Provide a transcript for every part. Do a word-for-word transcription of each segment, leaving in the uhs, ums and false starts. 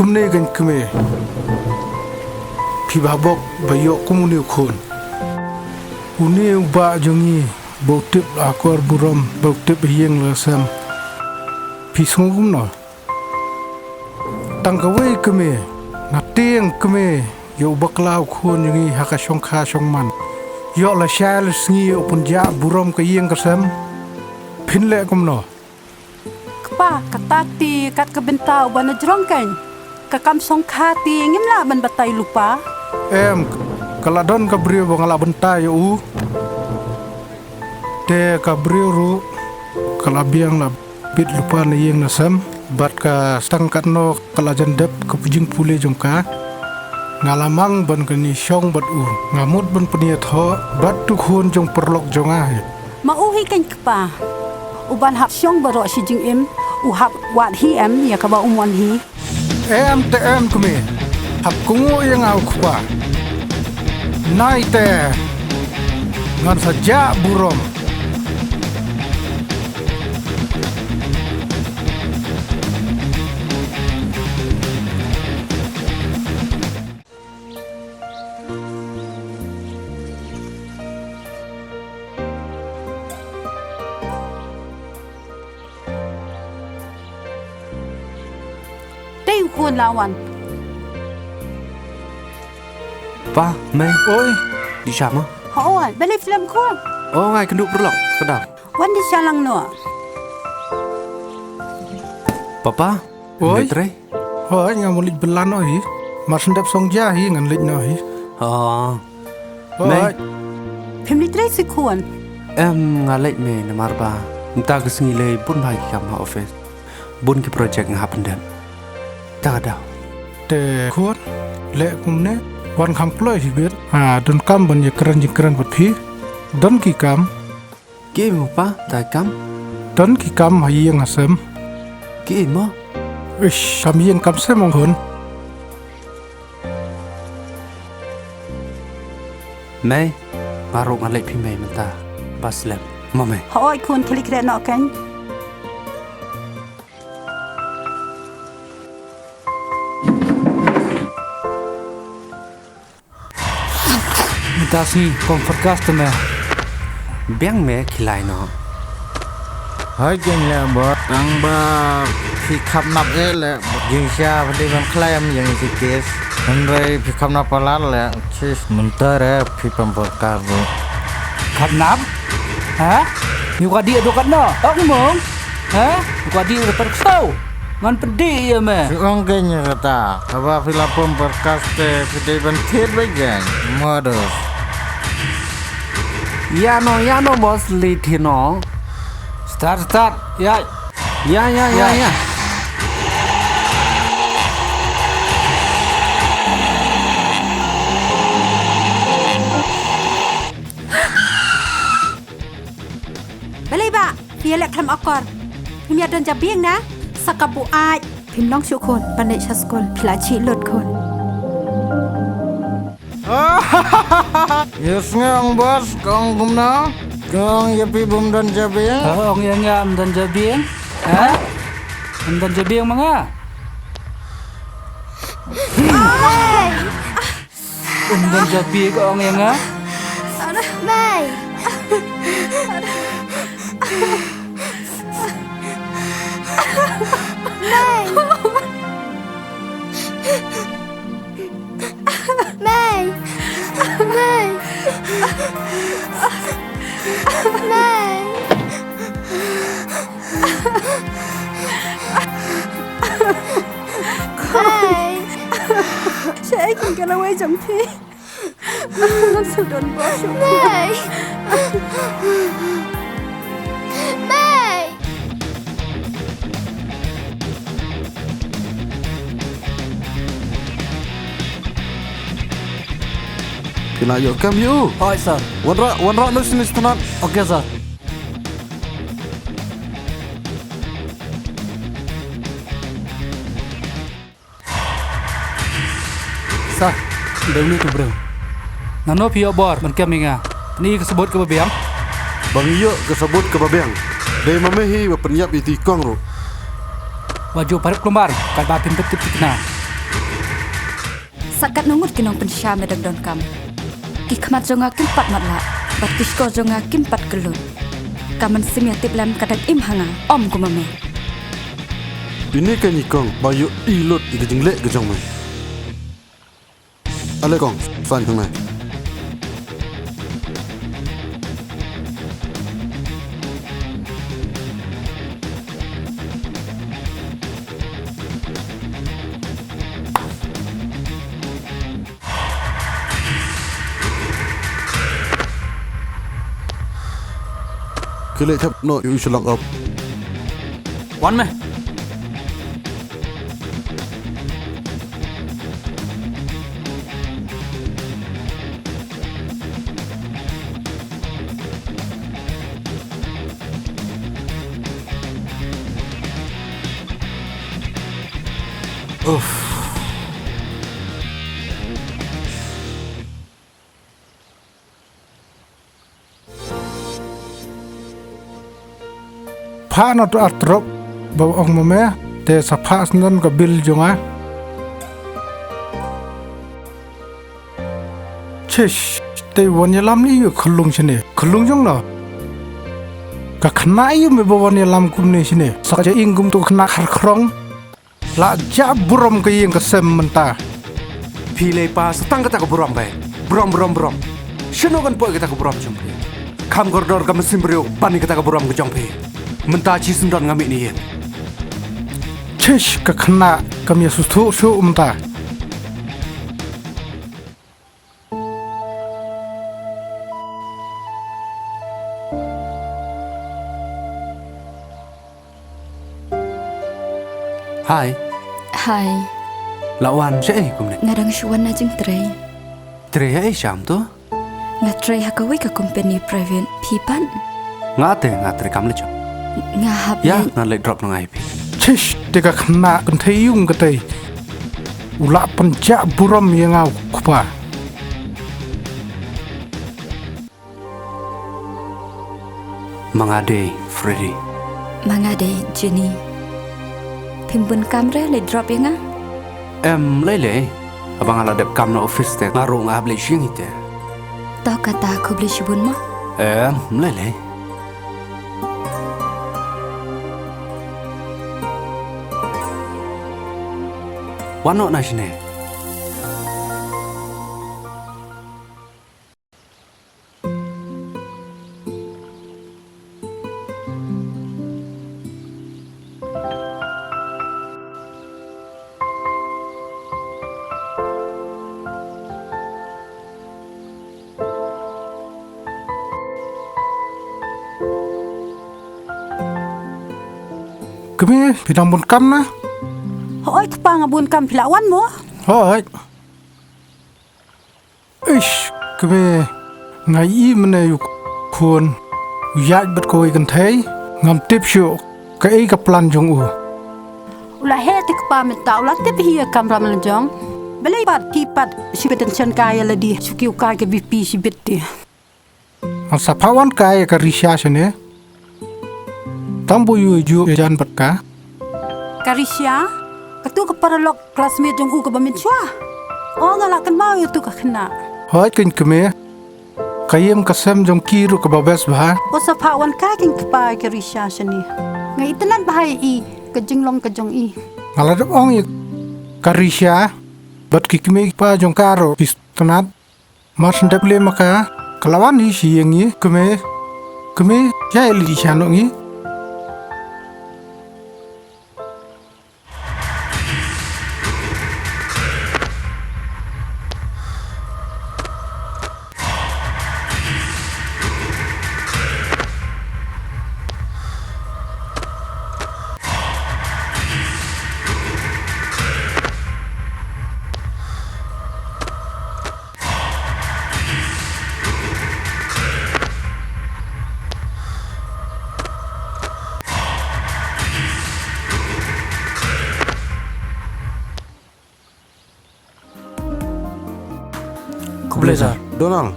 Kumne keiñ kmie. Phi bha bok ba ïoh kum une u khun. Une u bah jong ngi ba u tip akor burom, ba u tip ïing la sem. Phi sngew kumno? Tang kawei kmie, nga tieng kmie ïa u bakla u khun jong ngi ha ka shongkha shongman. Ïoh lashai lasngi u pynjah burom ka ïing ka sem. Phin leh kumno? Kpa, kata te kat ka bynta uba na jrong keiñ. Ka kam shongkha te ngim lah ban batai lypa. Em, ka la don ka briew ba nga la bynta ïa u. Te ka briew ruh ka la biang la bit lypa na ïing na sem. Bad ka stang katno ka la jan dep ka jingpule jong ka. Nga la mang ban kani shong bad u. Nga mut ban pynïathoh bad u khun jong paralok jong nga hi. Ma u hi keiñ kpa. U ban hap shong baroh shi jingim, u hap wad hi em ïa kaba u mon hi. Em te em kmie. Hap kohnguh ïa nga u kpa. Nai te ngan sa jah burom. Dei u khun la wan. Pa, mei. Oi. Di sha ma? Hooid, balei phim leit khun? Oh, nga ïakynduh paralok, ka daw. Wan di sha lang noh. Papa, oi. Mei trei. Hooid, nga mut leit bylla noh hi. Mar shu dep song ja hi ngan leit noh hi. Oh. Hooid. Mei. Phim leit trei shuh khun? Em, nga leit mei namar ba mynta ka sngi lei bun bha ki kam ha office. Bun ki project nga hap pyndep. Ta ka daw. Te khun, leh kumne, wan kham kloi hi bit. Ha, donkam ban ïakren jingkren bad phi. Don ki kam. Ki mo pa, ta kam? Don ki kam ha ïing ha sem. Ki mo? Ish, kam ïing kam sem ong khun. Mei, nga ruh nga leit phi mei mynta. Ba slem. Mo mei. Hooid khun, khie leit khreh noh keiñ. Mynta sngi kong Farkas te me. Biang me khie lai noh. Hai keiñ leh ba tang ba phi kham nap eh leh jingshisha phi dei ban khlem ïa ngi shi case. Hynrei phi kham nap palat leh chis mynta re phi pam Farkas ruh. Kham nap? Ha? Ngi kwah dih haduh katno? Ong mong? Ha? Ngi kwah dih haduh pat ksew? Ngan pyndih ïa me. Phi ong keiñ ïa kata. Haba phi la pom Farkas te phi dei ban thied beit keiñ. Modus. Ïa no, ïa no boss, leit hi no. Start, start. Ïa. Ïa, ïa, ïa, ïa. Balei ba phi ïa leh khlem akor? Phim ïa don jabieng na? Sa ka buaid. Phim long shuh khun, ban leit sha skul, phi la chih lut khun. Ïa sngew ong boss, ka ong kumno? Ka ong ïa phi bym don jabieng? Ha, ong ïa nga ym don jabieng. Ha? Ym don jabieng ma nga. Ym don jabieng ka ong ïa nga. Mei. Mei. Mei. Mei. Mei. Mei. Shaei kin ka lawei jong phi. Sa don ba shu. Mei. Mei. Phi la ïoh kam ïa u? Hooid sir. Wanrah, wanrah noh shane sha tnat. Okay sir. Sir, dei une u briew. Nangno phi ïoh bor ban kem ïa nga? Pyni ka sabut kaba biang. Ba ngi ïoh ka sabut kaba biang. Dei ma me hi ba pynïap ïa i kong ruh. Wat ju pharip kulmar katba phim pat tip thikna. Sa katno ngut ki nongpynshai me dang donkam. Ki khmat jong nga kim pat matlah, bad ki shkor jong nga kim pat kyllut. Ka mynsiem ïa tip lem ka dang im ha nga, ym kum ma me. Ine ka nyngkong ba ïohi lut ïa ka jingleh ka jong me. Ale kong, saiñ hangne. Khie leit thep noh ïa u shyllangop. Wan me. Uff. Phah na tu artrop ba ong ma me, te sa phah shen ka bil jong nga. Chish, te wan ïalam ne ïa u khyllung shane, khyllung jong no. Ka khynnah ïa me ba wan ïalam kumne shane, sa ka jingim kum tu khynnah khar khrong. La jah burom ka ïing ka sem mynta. Phi lei pa sa tang kata ka burom ba. Burom, burom, burom. Shano kan poi kata ka burom jong phi. Kham kordor ka mynsiem briew ban ïa kata ka burom ka jong phi. Mynta shi syndon nga mih ne ïing. Chish ka khynnah kam ïa shu shu mynta. Hai. Hai. La wan shaei kumne? Nga dang shu wan na jingtrei. Trei haei sham to? Nga trei ha kawei ka company private, phi pat? Nga te, nga trei kam leit jong. Nga hap. Ïa, leit. Nga leit drop noh nga ïa phi. Chish, te ka khynnah kynthei ïung katei. U la pynjah burom ïa nga u kpa. Ma nga dei, Freddy. Ma nga dei, Jenny. Phim bun kam re leit drop ïa nga? Em, lei lei. Haba nga la dep kam na office te, nga ruh nga hap leit sha ïing hi te. To kata khublei shibun mo. Em, lei lei. Wan noh na shane. Kmie, phi dang bun kam na? Hooid kpa, nga bun kam, phi lah wan mo? Hooid. Ish, kmie, nga ïohi mynne ïa u khun u ïaid bad kawei kynthei, ngam tip shuh kaei ka plan jong u. U la heh te kpa mynta, u la tip hi ïa ka kamram la jong. Balei pat phi pat shibit tension kai ïa lade, shu kiew kai ka B P shibit te. Ngan sa phah wan kai ïa ka Risha shane. Tang ba u ju ïajan bad ka. Ka Risha, katu ka paralok classmate jong u kaba mynshuwa. O nga la kynmaw ïa utu ka khynnah. Hooid keiñ kmie. Ka ïing ka sem jong ki ruh kaba best bha. O sa phah wan kai keiñ kpa ïa ka Risha shane. Nga itynnad bha ïa i, ka jinglong ka jong i. Nga la dep ong ïa ka Risha bad ki kmie ki kpa jong ka ruh ki itynnad. Mar shen dep leh ma ka, ka la wan hi sha ïing ngi, kmie, kmie, ïa leit sha noh ngi. Khublei sir. Donald,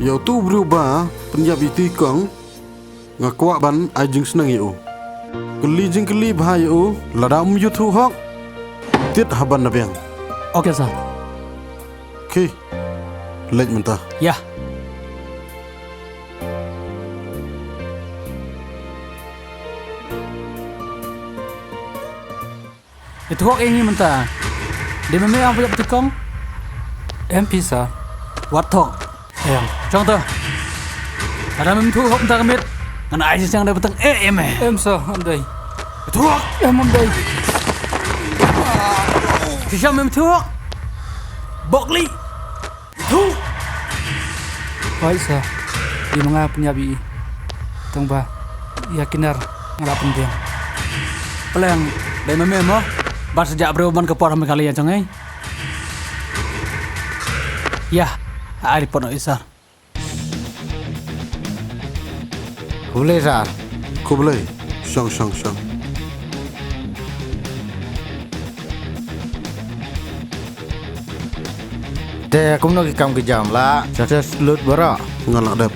ïa utu u briew ba pynïap ïa utu i kong, nga kwah ban ai jingsneng ïa u. Kylli jingkylli bha ïa u, lada um ïathuh hok, tied ha ban da biang. Okay sir. Ki, leit mynta. Ïa. Ïathuh ïa ngi mynta. Dei ma me ong phi ïa phi kong? Em phi sir. Wat thuh. Em. Shong to. Lada mem thuh hok mynta ka miet, ngan ai jingsiang da ba tang eh em eh. Em sir, ym dei. Ïathuh. Em, ym dei. Shisha mem thuh. Bok lei. Ïathuh. Hooid sir. Dei ma nga pynïap ïa i. Tang ba ïa ki nar nga la pynbiang. Pleng, dei ma me mo? Bad sa jah briew man ka por ha Meghalaya jong ngi. Ïa, ai report noh ïa i sir. Khublei sir. Khublei. Shong, shong, shong. Te kumno ki kam ki jam, la success lut baroh? Nga la dep.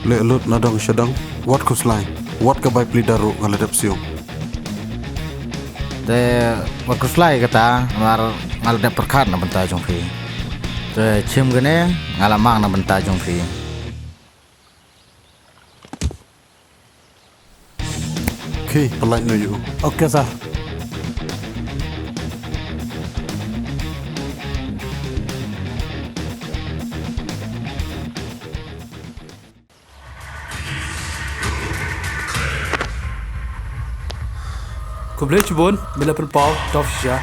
Leh lut na dong sha dong. Wat khuslai. Wat ka bai plie daru, nga la dep siew. Te wat khuslai kata, namar nga la dep pyrkhat na bynta jong phi. Te shim kane, nga la mang na bynta jong phi. Ki, pynlait noh ïa u. Okay sir. Khublei shibun, me la pynpaw, tough shisha.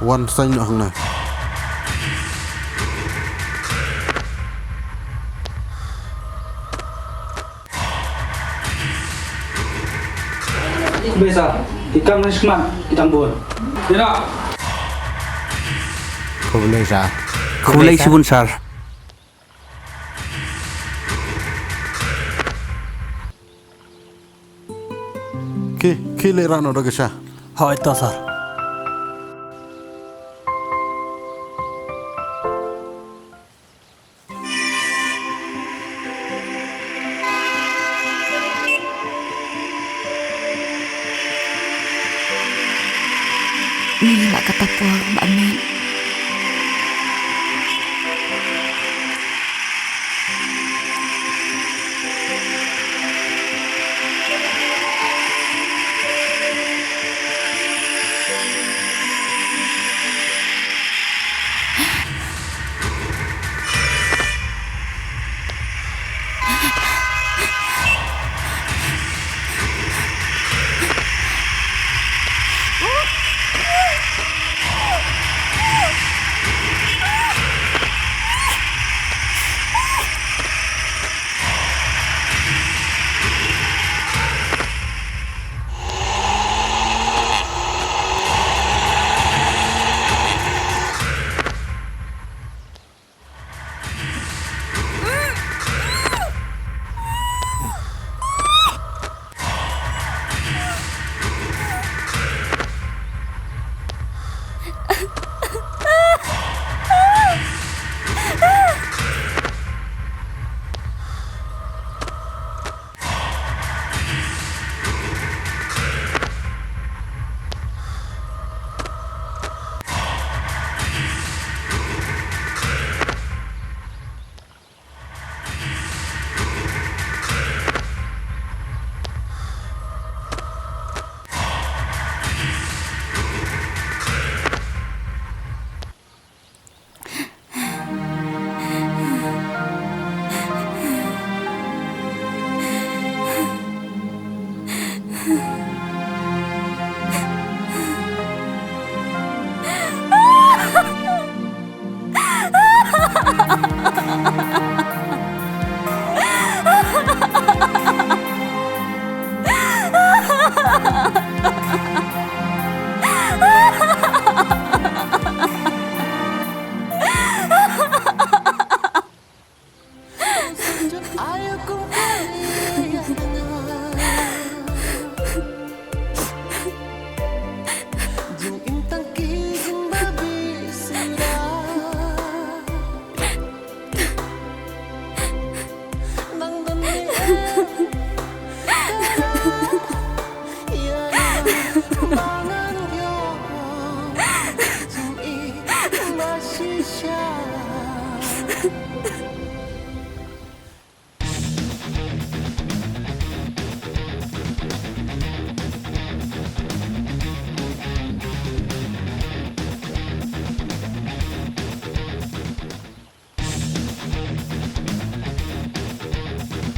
Wan saiñ noh hangne. Khublei sir, ki kam na shmat ki dang bun. Ïa na. Khublei sir. Khublei shibun sir. Ki, ki leit rah noh da ka sha. Hooid to sir. Ngi la kata por ba mih.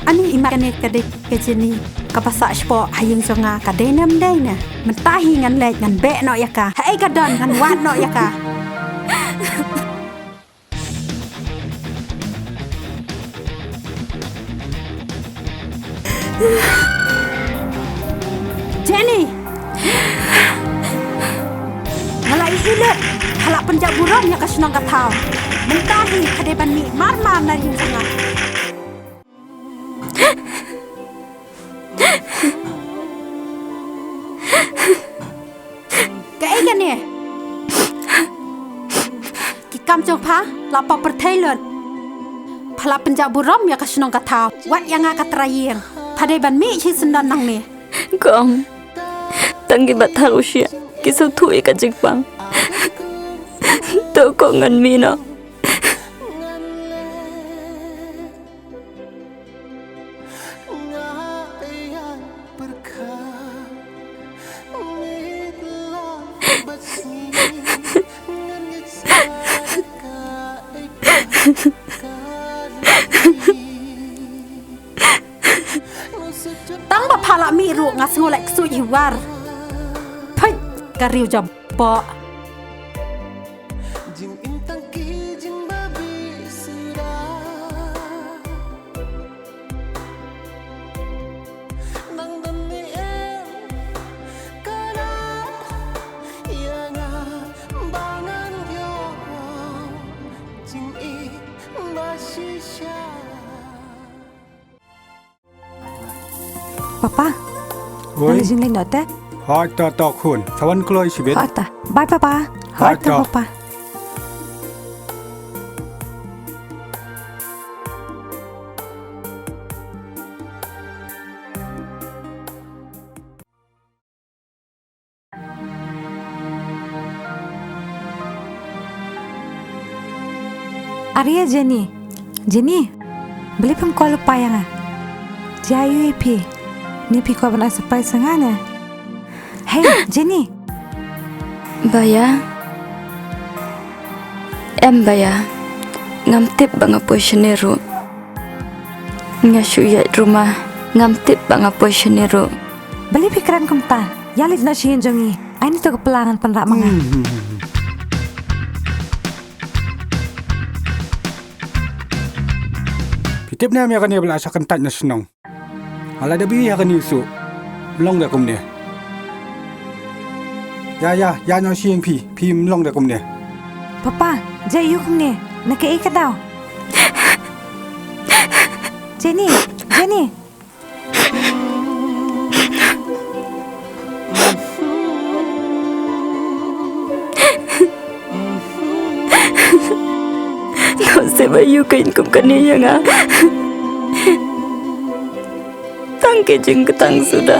Ani i mat kane ka dei ka Jenny kaba sah shapoh ha ïing jong nga, ka dei ne ym dei ne? Mynta hi ngan leit ngan beh noh ïa ka. Haei ka don ngan wad noh ïa ka. Jenny! Nga la ïohi lut, pha la pynjah burom ïa ka shnong ka thaw. Mynta hi pha dei ban mih mar mar na ïing jong nga. Kaei kane? Ki kam jong pha la pop pyrthei lut. Pha la pynjah burom ïa ka shnong ka thaw. Wat ïa nga ka trai ïing. Pha dei ban mih shi syndon nangne. Kong, tang ki ba thar u shia ki sngewthuh ïa ka jingpang. To kong ngan mih noh. Tang ba pha la mih ruh nga sngew leh ksuid hi war. Phet, ka riew jaboh. Papa. Oi. Nang jing lei noh te. Hoi to to khun. Sa wan kloi shibit. Hoi to. Bye papa. Hoi to papa. Are Jenny. Jenny. Balei phim call lypa ïa nga? Jia aiu ïa phi? Ni phi kwah ban ai surprise ïa nga ne? Hey, Jenny. Baya. Em baya. Ngam tip ba nga poi shane ruh. Nga shu ïaid ruma, ngam tip ba nga poi shane ruh. Balei phi kren kumta? Ïa leit noh sha ïing jong ngi. Ai ni to ka pla ngan pynrah ma nga. Hmm, hmm, hmm, hmm. Phi tip ne em ïa kane ba la shah kyntait na shnong? Nga la dep ïohi ha kane u suk. Ym long de kumne. Ïa, ïa, ïa noh sha ïing phi. Phi ym long de kumne. Papa, jia aiu kumne? Na kaei ka daw? Jenny, Jenny. Nusip aiu ka ïing kum kane ïa nga. Tang ki jingktang suda.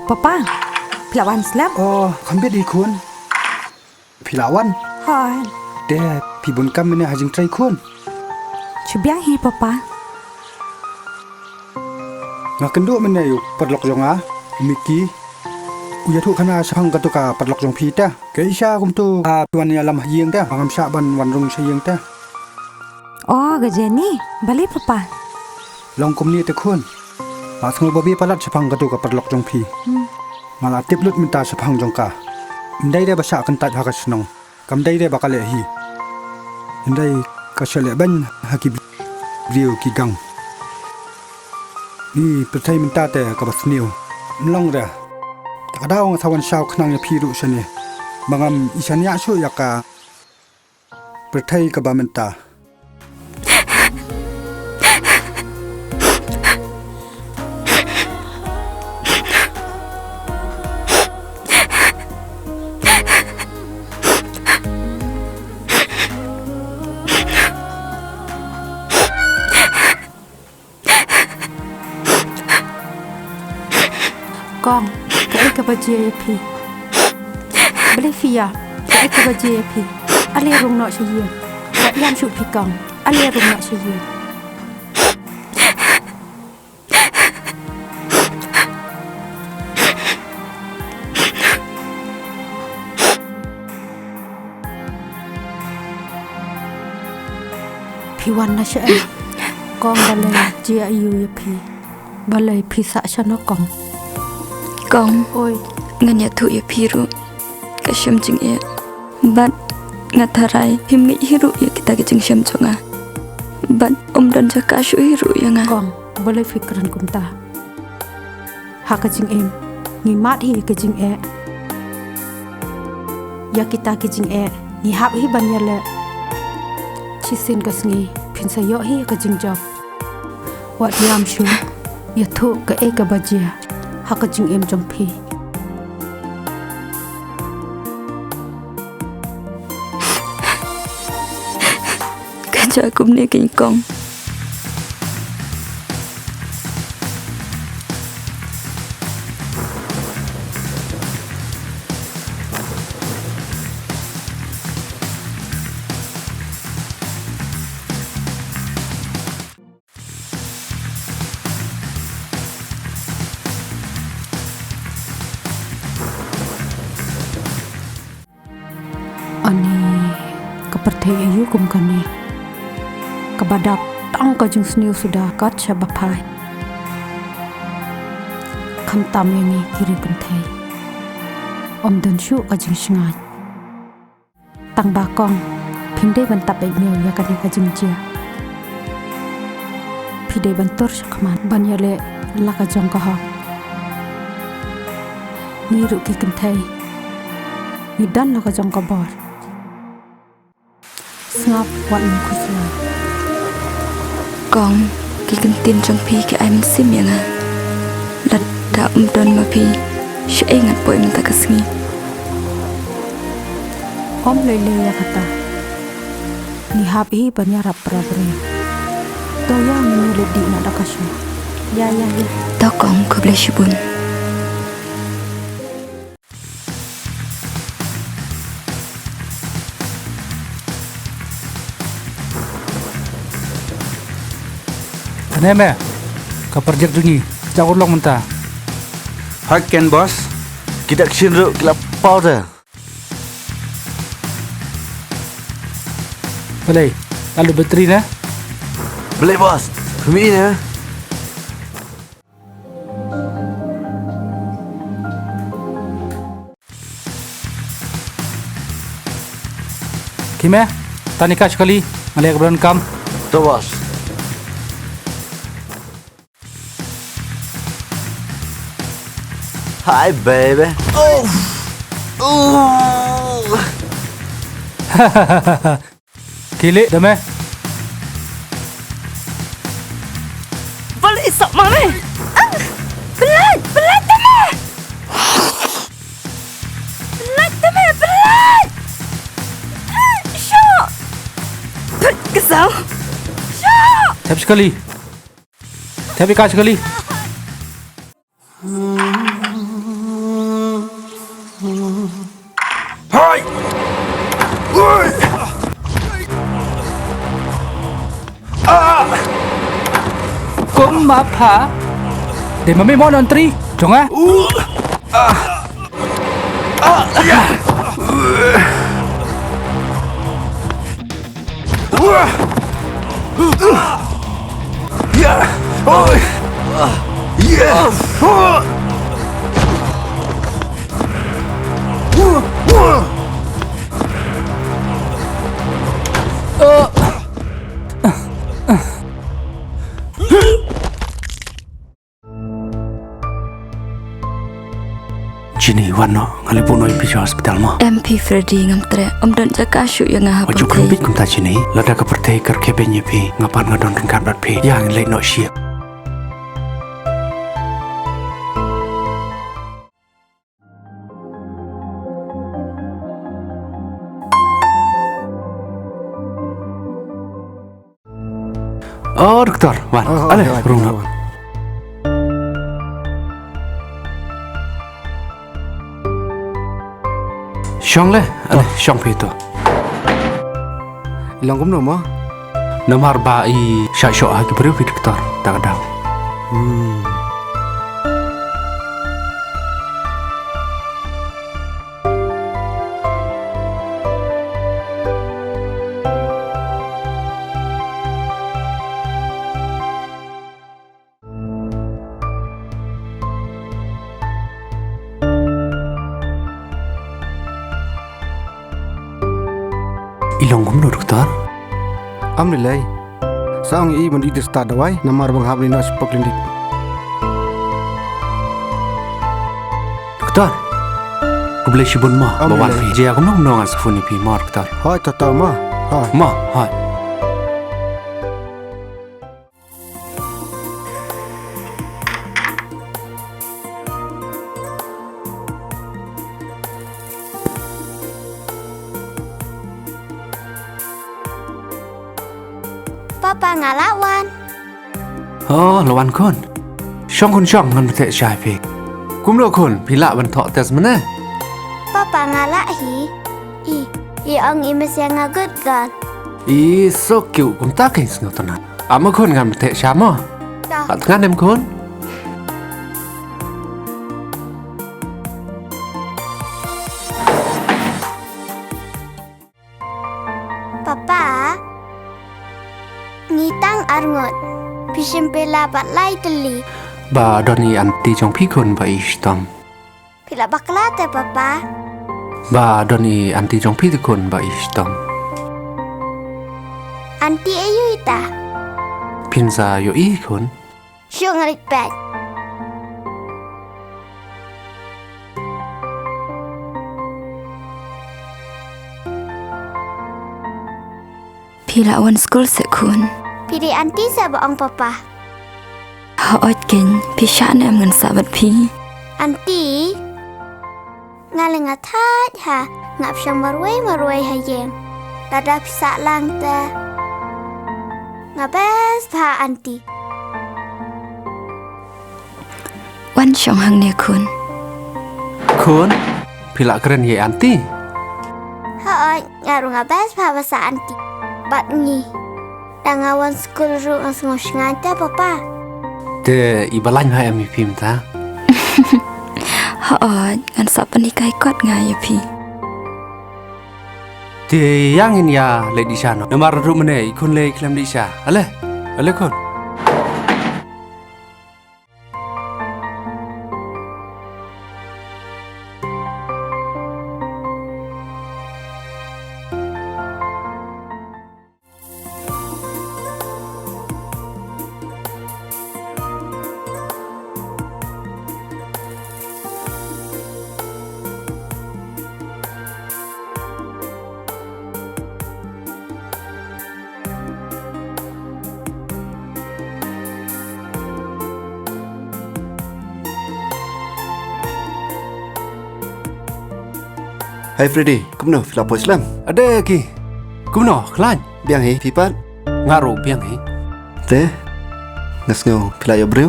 Papa, phi la wan slem? Oh, kham bit hi khun. Phi la wan? Hooid. Te, phi bun kam mynne ha jingtrei khun? Shu biang hi papa. Nga kynduh mynne ïa u paralok jong nga, u Miki. U ïathuh khana shaphang katu ka paralok jong phi te. Kaei sha kumtu, ah, phi wan ïalam ha ïing te, ba ngam shah ban wan rung sha ïing te. Oh, ka Jenny, balei papa? Long kumne te khun. Nga sngew babe palat shaphang katu ka paralok jong phi. Hmm. Nga la tip lut mynta shaphang jong ka. Ym dei de ba shah kyntait ha ka shnong. Kam dei de ba ka leh hi. Hynrei ka shah leh beiñ ha ki briew ki gang. Ni pyrthei mynta te kaba sniew. Ym long de. Te ka daw nga sa wan shaw khnang ïa phi ruh shane. Ba ngam i shaniah shuh ïa ka pyrthei kaba mynta. Kong, kaei kaba jia ïa phi? Balei phi ïap? Kaei kaba jia ïa phi? Ale rung noh sha ïing. Wat ïam shuh phi Kong. Ale rung noh sha ïing. Phi wan na shaei? Kong, balei jia aiu ïa phi? Balei phi sah sha noh Kong? Kong, oi, ngan ïathuh ïa phi ruh. Ka shem jingeh. Bad nga tharai phim ngeit hi ruh ïa kita ki jingshem jong nga. Bad ym don jaka shuh hi ruh ïa nga. Kong, balei phi kren kumta? Ha ka jingim ngi mad hi ïa ka jingeh. Ïa kita ki jingeh ngi hap hi ban ïaleh. Shisien ka sngi phin sa ïoh hi ïa ka jingjop. Wat ïam shuh, ïathuh kaei kaba jia ha ka jingim jong phi. Ka jia kumne keiñ Kong. Ani ka pyrthei aiu kum kane, kaba dap tang ka jingsniew suda kat shaba phai. Khamtam ïa ngi ki riewkynthei, ym don shuh ka jingshngaiñ. Tang ba Kong, phim dei ban tap beit ñiew ïa kane ka jingjia. Phi dei ban tur shakhmat ban ïaleh la ka jong ka hok. Ngi ruh ki kynthei ngi don la ka jong ka bor. Sngap wat nym khuslai. Kong, ki ktien jong phi ki ai mynsiem ïa nga. Lada ym don ma phi, shaei ngan poi mynta ka sngi. Ym lei lei ïa kata. Ngi hap hi ban ïarap para briew. To ïa ngi leit dih na da ka shnong. Ïa ïa ïa. To Kong, khublei shibun. Kane me ka project jong ngi, jaw long mynta. Hak ken boss, kita kshin ruh ki la paw te. Balei, la lut battery ne? Balei boss, kumi ne? Khie me, tang ïa ka shi kali, nga leh ka ba donkam. To boss. Hi baby. Oh. Oh. Khie leit da me. Bal isok ma me. Ah, pynlait, pynlait da me. Pynlait da me, pynlait. Ah, shoh. Pynlait ka saw. Shoh. Thep shi kali. Thep ïa ka shi kali. Hai! Ui! Ah! Kum ma pha. Dei ma me mo non tri, jong nga. Ah! Ah! Ya! Jenny, wan noh, nga leit buh noh ïa phi sha hospital mo. Em phi Freddy, ngam treh, ym don jaka shuh ïa nga ha pyrthei. Wat ju kham bit kumta Jenny, lada ka pyrthei ka rkhie beiñ ïa phi, nga pat nga don ryngkat bad phi. Ïa, ngin leit noh sha. Oh, doktor, wan. Oh, oh, ale, wan, rung wan, wan. Shong le, ale, shong phi to. I long kumno mo? Namar ba i shah shoh ha ki briew phi doktor, ta ka daw. Hmm. I long kumno doktor? Am lei lei. Sa ong i ban i da stad dawai namar ba nga hap leit noh sha clinic. Doktor. Khublei shibun mo. Am lei lei. Ba wan phi. Jia kumno kumno ngan sa phone ïa phi mo doktor. Hoi, to to mo. Hoi. Mo, hoi. Papa, nga la wan. Oh, la wan khun. Shong khun shong, ngan bteh sha phi. Kumno khun, phi lah ban thoh test mynne? Papa, nga lah hi. I, i ong i masiang nga good girl. I, so cute, kumta kein sngewtynnat. Ap ma khun, ngan bteh sha mo. To. Ap tngan em khun. Papa, ngi tang arngut. Phi shim pela bad lai tylli. Ba don i anti jong phi khun ba i shitom. Phi la bakla te papa. Ba don i anti jong phi te khun ba i shitom. Anti aïu ita? Phin sa ïohi khun. Shu nga leit peit. Phi la wan skul se khun? Phi dei anti se ba ong papa. Hooid kein, phi shah ne em ngan sah bad phi? Anti, nga leh nga thait ha, nga ap shong marwei marwei ha ïing. Lada phi sah lang te nga best bha anti. Wan shong hangne khun. Khun, phi la kren ïa i anti? Hooid, nga ruh nga best bha ba sah anti bad ngi. Da nga wan skul ruh nga sngew shngaiñ te papa. Te i ba lain bha em ïa phi mynta? Hooid, ngan sa pynhikai kot nga ïa phi. Te ïa ngin ïa leit dih sha noh. Namar ruh mynne i khun lei khlem dih sha. Ale, ale khun. Hai Freddy, kumno phi la poi slem? Ade ki. Kumno, khlaiñ? Biang hi, phi pat? Nga ruh biang hi. Te, nga sngew phi la ïoh briew?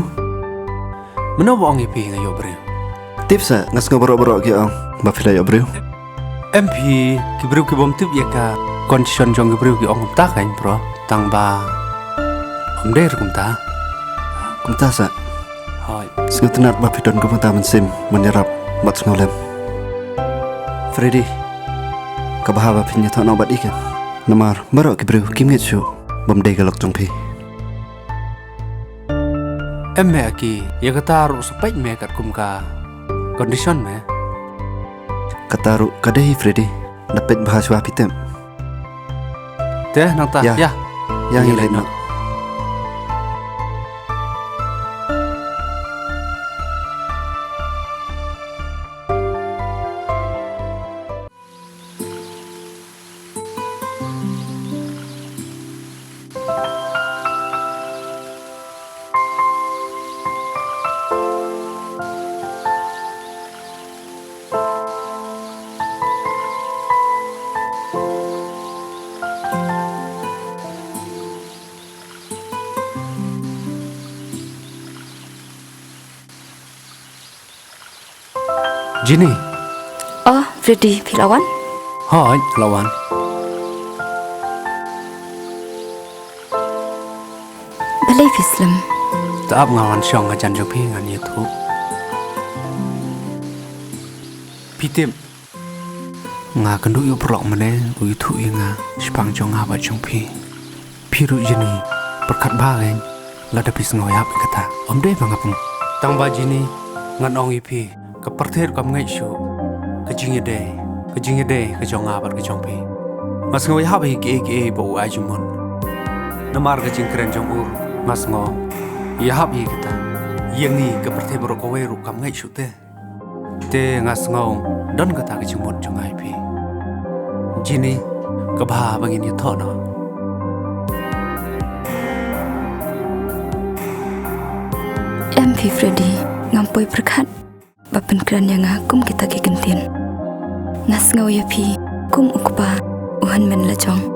Mano ba ong ïa phi nga ïoh briew? Tip sa, nga sngew baroh baroh ki ong ba phi la ïoh briew. Em phi, ki briew ki bym tip ïa ka condition jong ki briew ki ong kumta kein bro, tang ba ym dei ruh kumta. Kumta sa. Hooid. Sngewtynnat ba phi don kumta mynsiem ban ïarap bad sngewlem. Freddy, ka bha ba phin ïathoh noh bad i kein. Namar baroh ki briew kim ngeit shuh bym dei ka lok jong phi. Em me aki, ïa kata ruh sa peit me katkum ka condition me. Kata ruh ka dei Freddy, da peit bha shuwa phi tip. Te nangta, ïa. Ïa. Ïa ngi leit noh. Jenny. Oh, Freddy, phi la wan? Hooid, la wan. Balei phi slem? Te ap nga wan shong hajan jong phi ngan ïathuh. Phi tip, nga kynduh ïa u paralok mynne, u ïathuh ïa nga shaphang jong nga bad jong phi. Phi ruh Jini, pyrkhat bha kein, lada phi sngew ïahap ïa kata. Ym dei ba nga pyn. Tang ba Jini, ngan ong ïa phi, ka pyrthei ruh kam ngeit shuh ka jingïadei, ka jingïadei ka jong nga bad ka jong phi. Nga sngew ïahap ïa kiei kiei ba u ai jingmut. Namar ka jingkren jong u ruh nga sngew ïahap ïa kita. Ïa ngi ka pyrthei baroh kawei ruh kam ngeit shuh te. Te nga sngew don kata ka jingmut jong nga ïa phi. Jini, ka bha ba ngin ïathoh noh. Em phi Freddy, ngam poi pyrkhat ba pynkren ïa nga kum kita ki ktien. Nga sngew ïa phi kum u kpa u hynmen la jong.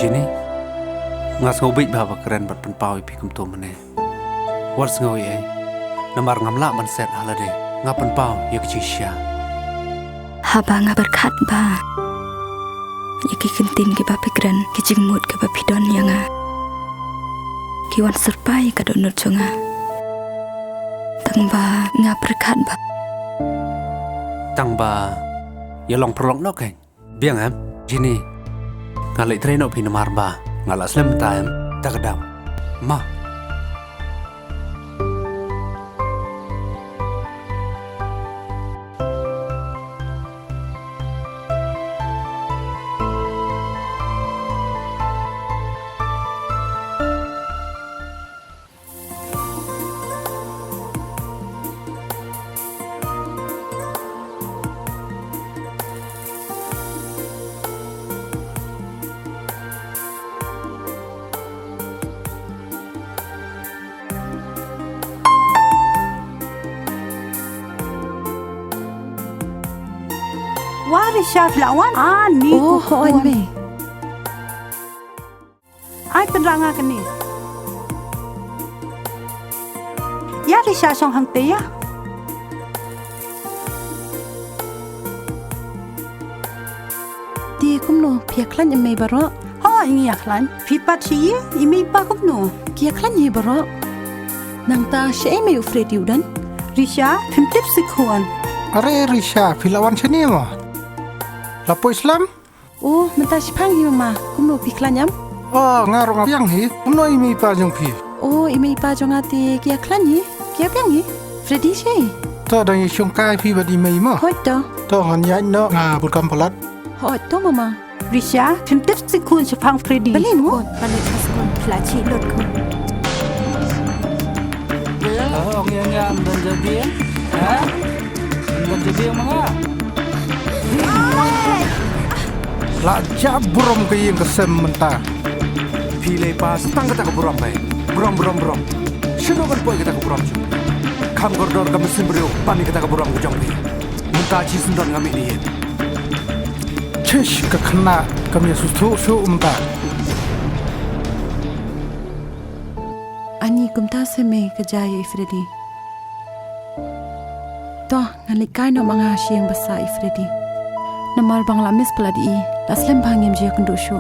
Jini, nga sngew bit bha ba kren bad pynpaw ïa phi kumto mynne. Wat sngew ei ei, namar ngam lah ban set ha lade, nga pynpaw ïa ka jingshisha. Haba nga pyrkhat ba ïa ki ktien kiba phi kren, ki jingmut kiba phi don ïa nga, ki wan syrpai ïa ka dohnud jong nga. Tang ba nga pyrkhat ba. Tang ba ïa long paralok noh kein. Biang em, Jini. Nga leit trei noh phi namar ba nga la slem mynta em, ta ka dam. Ma. Wa Risha, phi la wan? Ani. Oh, ko hooid khun. Mei. Ai pynrah nga kane. Ïa Risha shong hangtei ïa. Te kumno phi ïa khlaiñ i mei baroh? Hooid ngi ïa khlaiñ. Phi pat shi i mei i pa kumno? Ki ïa khlaiñ hi baroh. Nangta shaei mei u Freddy u don? Risha, phim tip shi khun. Are Risha, phi la wan shane mo? La poi slem? Oh, mynta shiphang hi mama, kumno phi khlaiñ em? Oh, nga ruh nga biang hi, kumno i mei i pa jong phi? Oh, i mei i pa jong nga te ki ïa khlaiñ hi, ki ïa biang hi. Freddy shi. To dang ïa shongkai phi bad i mei mo? Hooid to. To ngan ïaid noh nga bun kam palat. Hooid to mama. Risha, phim tip shi khun shiphang Freddy. Balei mo? Khun, balei ka skun phi la chih lut khun. Ong ïa nga ym don jabieng, ha? Ym don jabieng ma nga. La jia burom ka ïing ka sem mynta. Phi lei pass tang kata ka burom, bai. Burom, burom, burom. Shano kan poi kata ka burom jong phi? Kham kordor ka mynsiem briew ban ïa kata ka burom ka jong phi. Mynta shi syndon nga mih na ïing. Chish, ka khynnah kam ïa sngewthuh shuh mynta. Ani kumta se mei ka jia ïa i Freddy. To, ngan leit kai noh ma nga sha ïing basa i Freddy. Namar ba nga la miss palat ïa i, la slem ba ngim ju ïakynduh shuh.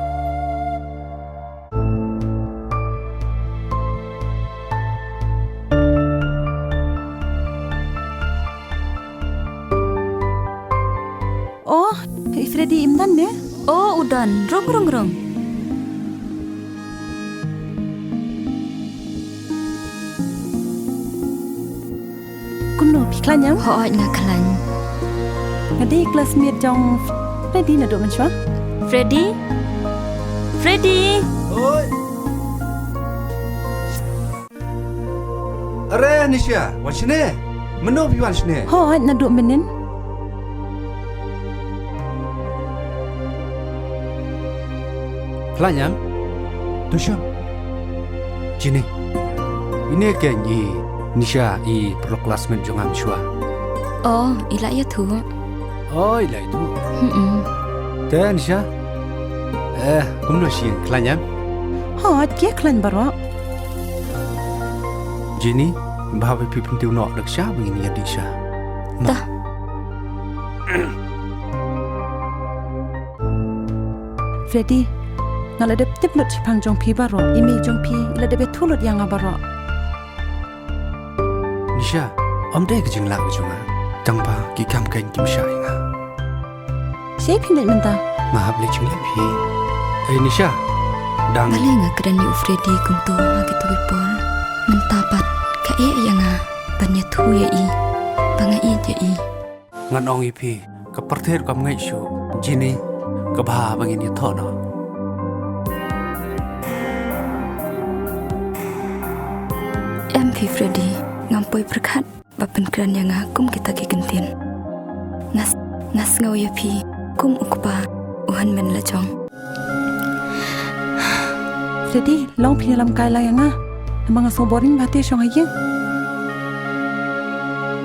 Oh, i Freddy im don ne? Oh, u don. Rung, rung, rung. Kumno, phi khlaiñ em? Hooid, nga khlaiñ. Nga dei classmate jong Freddy naduh mynshuwa. Freddy? Freddy! Oi! Are Nisha, wan shane. Mynno phi wan shane? Hooid, naduh mynnin. Khlaiñ em? To shong. Jenny. Ine kein i Nisha, i paralok classmate jong nga mynshwa. Oh, i la ïathuh. Oh, i la ïathuh. Hmm. Te Nisha. Eh, kumno sha ïing, khlaiñ em? Hooid, ki khlaiñ baroh. Jenny, bha ba phi pyntip noh da ka sha ba ngin ïa dih sha. Mo. Ta. Freddy, nga la dep tip lut shaphang jong phi baroh, i mei jong phi i la dep ïathuh lut ïa nga baroh. Nisha, ym dei ka jinglah ka jong nga, tang ba ki kam kein kim shah ïa nga. Shaei phi leit mynta? Nga hap leit jingleit phi. Ei Nisha, dang. Balei nga kren ïa u Freddy kumto ha kito ki por? Mynta pat ka eh ïa nga ban ïathuh ïa i ba nga ïeit ïa i. Ngan ong ïa phi, ka pyrthei kam ngeit shuh. Jenny, ka bha ba ngin ïathoh noh. Em phi Freddy, ngam poi pyrkhat ba pynkren ïa nga kum kita ki kyntien. Nga s-, nga sngew ïa phi kum u kpa u hynmen la jong. Freddy, long phi ïalam kai lang ïa nga. Namar nga sngew boring bha te shong ha ïing.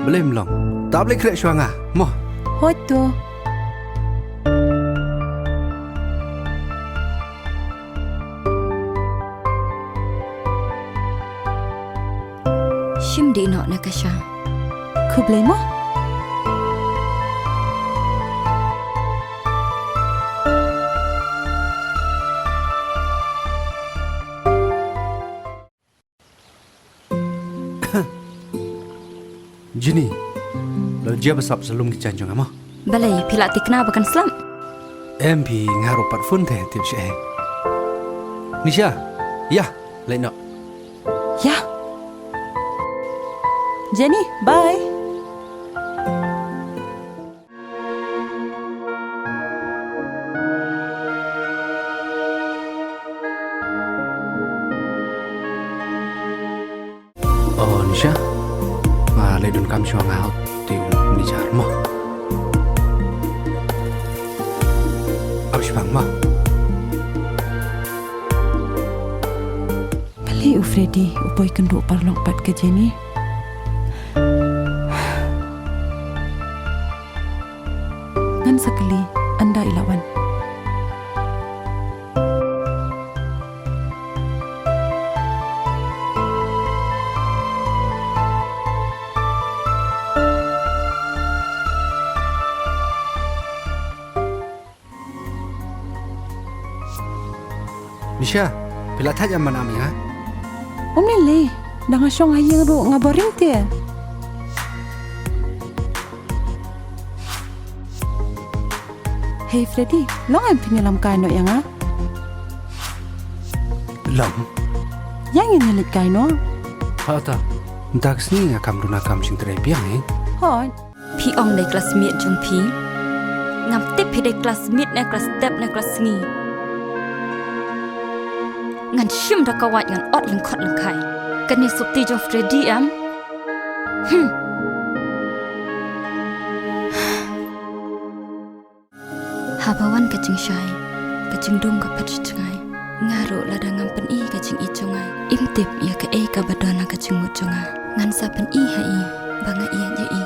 Balei ym long? Tap leit khreh shuwa nga. Mo. Hooid to. Shim dih noh na ka sha. Khublei mo. Jenny, la jia ba sap sa lum ki jaiñ jong nga mo. Balei phi la thikna ba kan slap? Em phi, nga ruh pat phone te tip shaei. Nisha, ïa, leit noh. Ïa. Jenny, bye. Oh, Nisha. Nga leit donkam shuwa nga ha u te u manager mo. Ap shipang mo. Balei u Freddy u poi kynduh paralok bad ka Jenny? Ngan sa kylli ynda i la wan. Nisha, phi la thait em ban am ïa nga? Ym lei lei, da nga shong ha ïing ruh nga boring te. Hei Freddy, long em phin ïalam kai noh ïa nga? Long. Ïa ngin ïaleit kai noh. Hooid ta. Mynta ka sngi nga kam duna kam jingtrei biang eh. Hooid. Phi ong dei classmate jong phi. Ngam tip phi dei classmate ne class step ne class sngi. Ngan shim da ka wait ngan ot lyngkhot lyngkhai. Kane sopti jong Freddy em. Hmm. Haba wan ka jingshai, ka jingdum ka phet shi jngai. Nga ruh lada ngam pyni ka jingïeit jong nga, im tip ïa kaei kaba don ha ka jingmut jong nga. Ngan sa pyni ha i ba nga ïeit ïa i.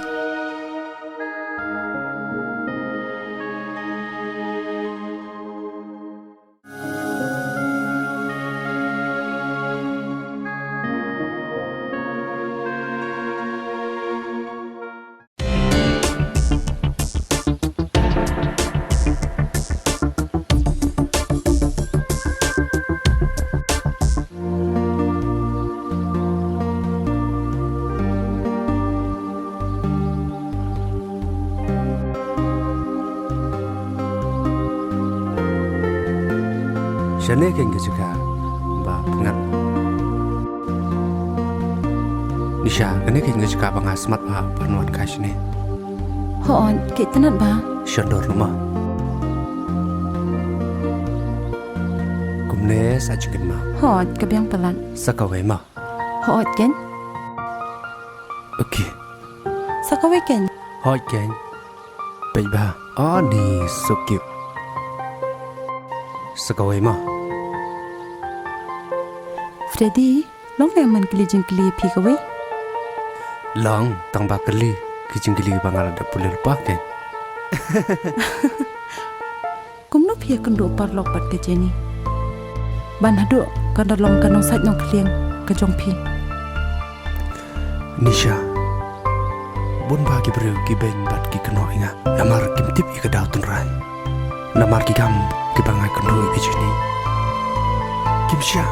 Shane kein ka jaka ba pyngngad. Nisha, kane kein ka jaka ba nga smat bha ban wan kai shane. Hooid, ka itynnad bha. Shon dor noh ma. Kumne sa jingkynmaw. Hooid, ka biang palat. Sa kawei ma. Hooid kein. Okay. Sa kawei kein. Hooid kein. Peit bha. Ani so cute. Sa kawei ma. Daddy, long ne man kylli jingkylli phi kawei? Long, tang ba kylli ki jingkylli ba nga la dep pule lypa kein. Kumno phi ïakynduh paralok bad ka Jenny? Ban haduh kan da long ka nongsait nongkhlieng ka jong phi. Nisha, bun ba ki briew ki beiñ bad ki kynnoh ïa nga namar kim tip ïa ka daw tynrai. Namar ki kam kiba nga ïakynduh ïa ka Jenny. Kim shah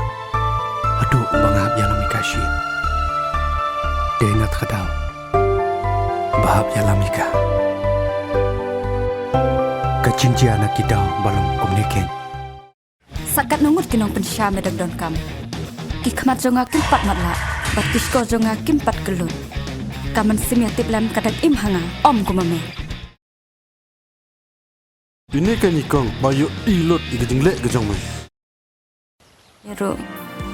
haduh ba nga hap ïalam ïa ka shisha. Te na kata ka daw ba hap ïalam ïa ka, ka jingjia na ki daw ba long kumne kein. Sa katno ngut ki nongpynshai me dang donkam. Ki khmat jong nga kim pat matlah bad ki shkor jong nga kim pat kyllut. Ka mynsiem ïa tip lem ka dang im ha nga, ym kum ma me. Ine ka nyngkong ba ïohi lut ïa ka jingleh ka jong me. Ïa ruh.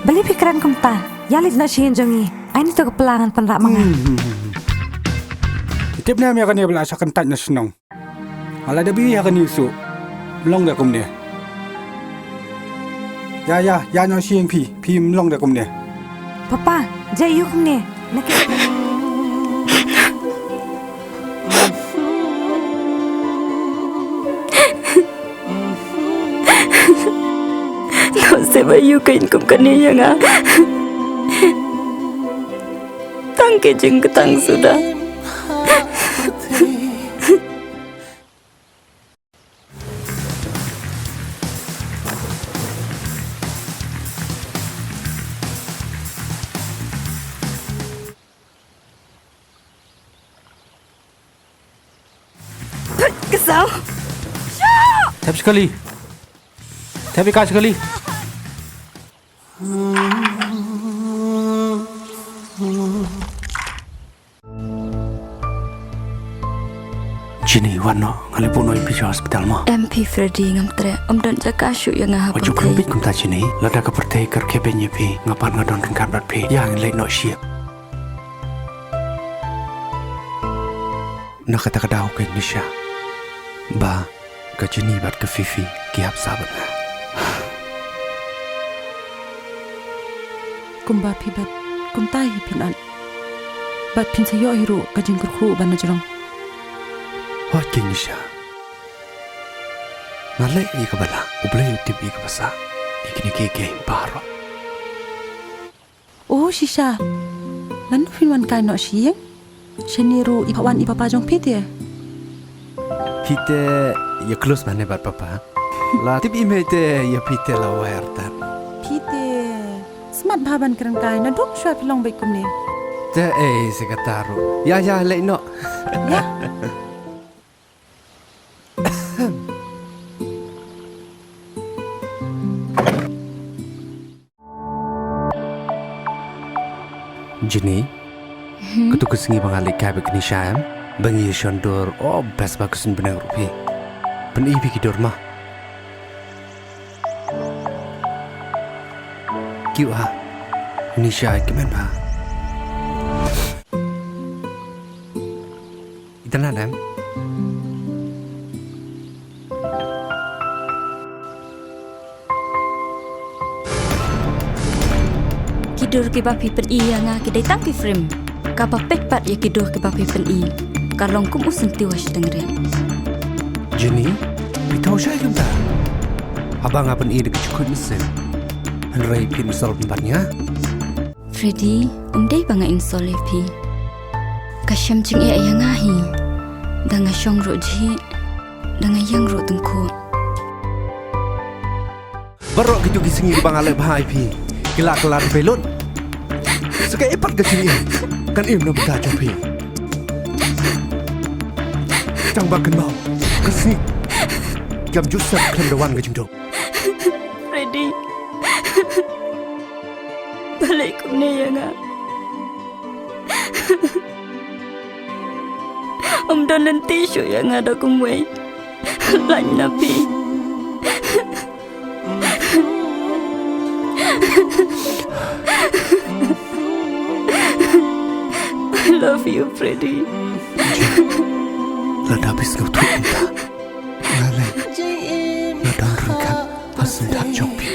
Balei phi kren kumta? Ïa leit noh sha ïing jong ngi. Ai ngi to ka pla ngan pynrah ma nga. Hmm, hmm, hmm, hmm. Tip ne em ïa kane ba la shah kyntait na shnong. Nga la dep ïohi ha kane u suk. Long da kumne. Ïa, ïa, ïa noh sha ïing phi. Phi long da kumne. Papa, jia ïa u kumne. Na ka Nusip aïu ka ïing kum kane ïa nga. Tang ki jingktang suda. Ka saw. Thep shi kali. Thep ïa ka shi kali. Jenny, wan noh, ngan leit buh noh ïa phi sha hospital mo. Em phi Freddy, ngam treh, ym don jaka shuh ïa nga ha pyrthei. Wat ju kren beit kumta Jenny, lada ka pyrthei ka rkhie beiñ ïa phi, nga pat nga don ryngkat bad phi. Ïa, ngin leit noh sha ïing. Na kata ka daw kein Nisha, ba ka Jenny bad ka Fifi ki hap sah bad nga. Kumba phi bet, kumta hi phin ot. Bad phin sa ïoh hi ruh ka jingkyrkhu ban da jrong. Hooid kein Nisha. Nga leh ïa kaba lah, U Blei u tip ïa kaba sah. Ïa kine kiei kiei baroh. O shisha, lano phin wan kai noh sha ïing? Shane ruh i ba wan i papa jong phi te. Phi te ïa close bha ne bad papa? La tip i mei te ïa phi te la wai artat. Phi te smat bha ban kren kai, nadong shuwa phi long beit kumne. Te ei se kata ruh. Ïa ïa leit noh. Ïa. Jenny, hmm? Katu ka sngi ba nga leit kai bad ka Nisha em, ba ngi ïa shon dur, oh, best ba ka suiñ bneng ruh phi. Pyni phi ki dur ma. Kiew ha. Nisha, kmen bha. Itynnad em? Ki dur kiba phi pyni ïa nga ki dei tang ki frame. Kaba peit pat ïa ki dur kiba phi pyni ka long kum u syntiew ha shiteng riat. Jenny, phi thaw shai kumta? Haba nga pyni da ka jingkhuid mynsiem. Hynrei phi mih sor pynban ïa nga. Freddy, ym dei ba nga insult ïa phi. Ka shem jingeh ïa nga hi. Da nga shong ruh jhieh, da nga ïeng ruh tyngkhuh. Baroh kito ki sngi ba nga leh bha ïa phi ki la kylla beit lut. Sa kaei pat ka jingim kan im na bynta jong phi? Tang ba kynmaw ka sngi ngam ju sngap khlem da wan ka jingdum. Freddy. Balei kumne ïa nga? Ym don lynti shuh ïa nga da kumwei. Lait na phi. I love you, Freddy. Lada phi sngewthuh kumta, nga leh, nga don ryngkat ha syndah jong phi.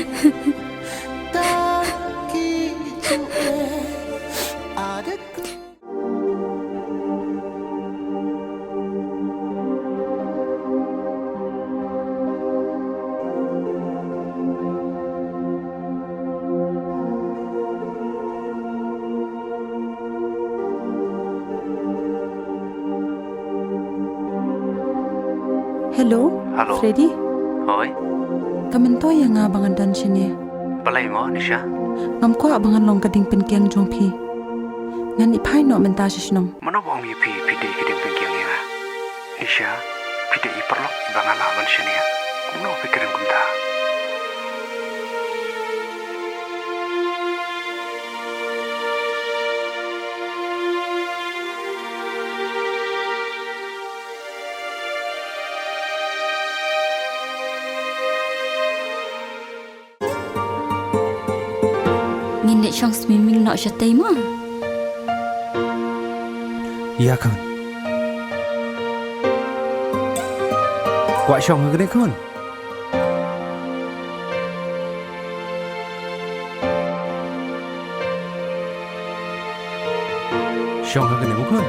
Hello, Hello. Freddy. Hoi. Ka myntoi ïa nga ba ngan don shane. Balei mo, Nisha? Ngam kwah ba ngan long ka diengpyngkieng jong phi. Ngan ïaphai noh mynta sha shnong. Mano ba ong ïa phi, phi dei ka diengpyngkieng ïa nga? Nisha, phi dei i paralok ba nga lah ban shaniah. Kumno phi kren kumta? Ngin leit shong swimming noh shatei mo? Ïa khun. Kwah shong ha kane khun. Shong ha kane mo khun.